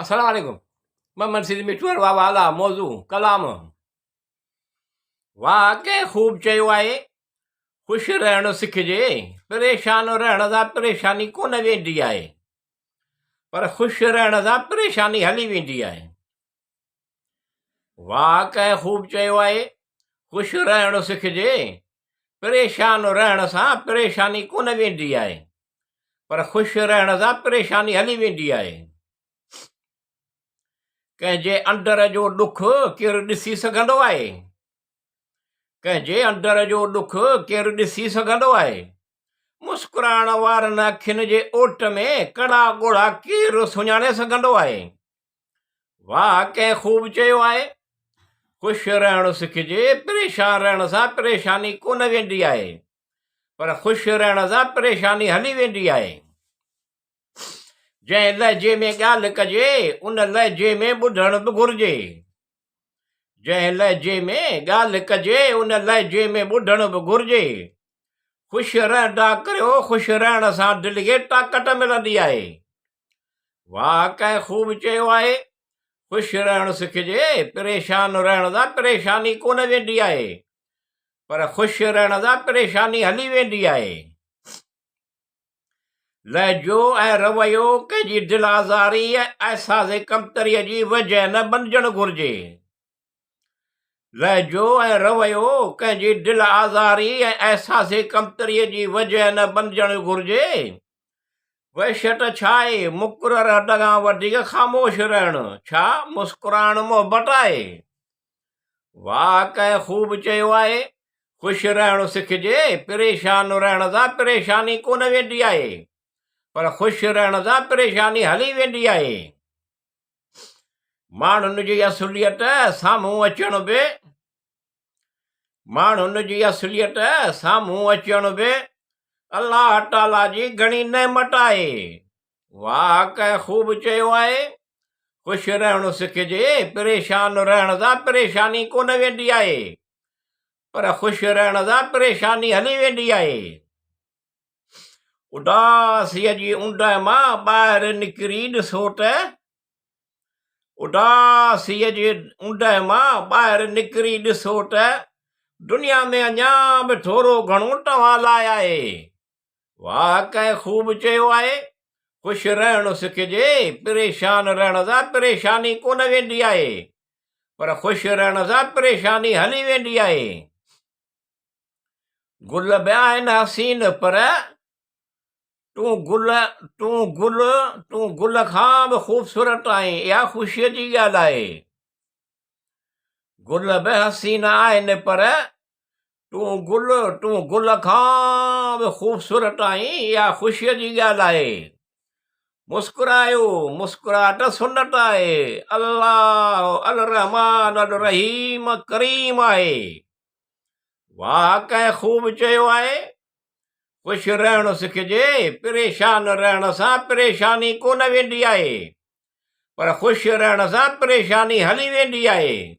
السلام عليڪم محمد سيد مٺو واھ والا موضوع ڪلام واھ ڪنهن خوب چيو آهي خوش رهڻ سکجي پريشان رهڻ سان پريشاني ڪونه ويندي آهي پر خوش رهڻ سان پريشاني هلي ويندي آهي واھ ڪنهن خوب چيو آهي خوش رهڻ سکجي پريشان رهڻ سان پريشاني ڪونه ويندي آهي پر خوش رهڻ سان پريشاني هلي ويندي آهي. ڪنهن جي اندر جو ڏک ڪير ڏسي سگهندو آهي؟ ڪنهن جي اندر جو ڏک ڪير ڏسي سگهندو آهي؟ مسڪرائڻ وارن اکين جي اوٽ ۾ ڪڙا ڳوڙها ڪير سڃاڻي سگهندو آهي؟ واهه ڪنهن خوب چيو آهي، خوش رهڻ سکجي، پريشان رهڻ سان پريشاني ڪونه ويندي آهي. پر خوش رهڻ سان پريشاني هلي ويندي آهي. جنهن لهجي ۾ ڳالهه ڪجي، ان لهجي ۾ ٻڌڻ به گهرجي. جنهن لهجي ۾ ڳالهه ڪجي، ان لهجي ۾ ٻڌڻ به گهرجي. خوش رهندا ڪريو، خوش رهڻ سان دل کي طاقت ملندي آهي. واهه ڪنهن خوب چيو آهي، خوش رهڻ سکجي، پريشان رهڻ سان پريشاني ڪونه ويندي آهي. پر خوش رهڻ سان پريشاني هلي ويندي آهي. لهجو ۽ رويو ڪنهن جي دل آزاري ۽ احساس ڪمتريء جي وجهه نه بنجڻ گهرجي. لهجو ۽ رويو ڪنهن جي دل آزاري ۽ احساس ڪمتريء جي وجهه نه بنجڻ گهرجي. وحشت ڇا آهي؟ مقرر حد کان وڌيڪ خاموش رهڻ. ڇا مسڪرائڻ محبت آهي؟ واهه ڪنهن خوب چيو آهي، خوش رهڻ سکجي، پريشان رهڻ سان پريشاني ڪونه ويندي آهي، پر خوش رهڻ سان پريشاني هلي ويندي آهي. ماڻهن جي اصليت سامهون اچڻ به ماڻهن جي اصليت سامهون اچڻ به الله تعاليٰ جي گهڻي نعمت آهي. واهه ڪنهن خوب چيو آهي، خوش رهڻ سکجي، پريشان رهڻ سان پريشاني ڪونه ويندي آهي، پر خوش رهڻ سان پريشاني هلي ويندي آهي. اداسيء جي اوندهه مان ٻاهر نڪري ڏسو ته اداسيء جي اوندهه مان ٻاهر نڪري ڏسو ته دنيا ۾ اڃا به ٿورو گهڻو توهان لاء آهي. واهه ڪنهن خوب چيو آهي، خوش رهڻ سکجي، پريشان رهڻ سان پريشاني ڪونه ويندي آهي، پر خوش رهڻ سان پريشاني هلي ويندي آهي. گل به آهن حسين پر تون گل تون گل تون گل کان به خوبصورت آهين اها خوشيء جي ڳالهه آهي. گل به حسين آهن پر تون گل، تون گل کان به خوبصورت آهين، اها خوشيء جي ڳالهه آهي. مسڪرايو، مسڪراهٽ سنت آهي. الله الرحمان الرحيم ڪريم آهي. واهه ڪنهن خوب چيو آهي، خوش رهڻ سکجي، پريشان رهڻ سان پريشاني ڪونه ويندي آهي، پر خوش رهڻ سان پريشاني هلي ويندي آهي.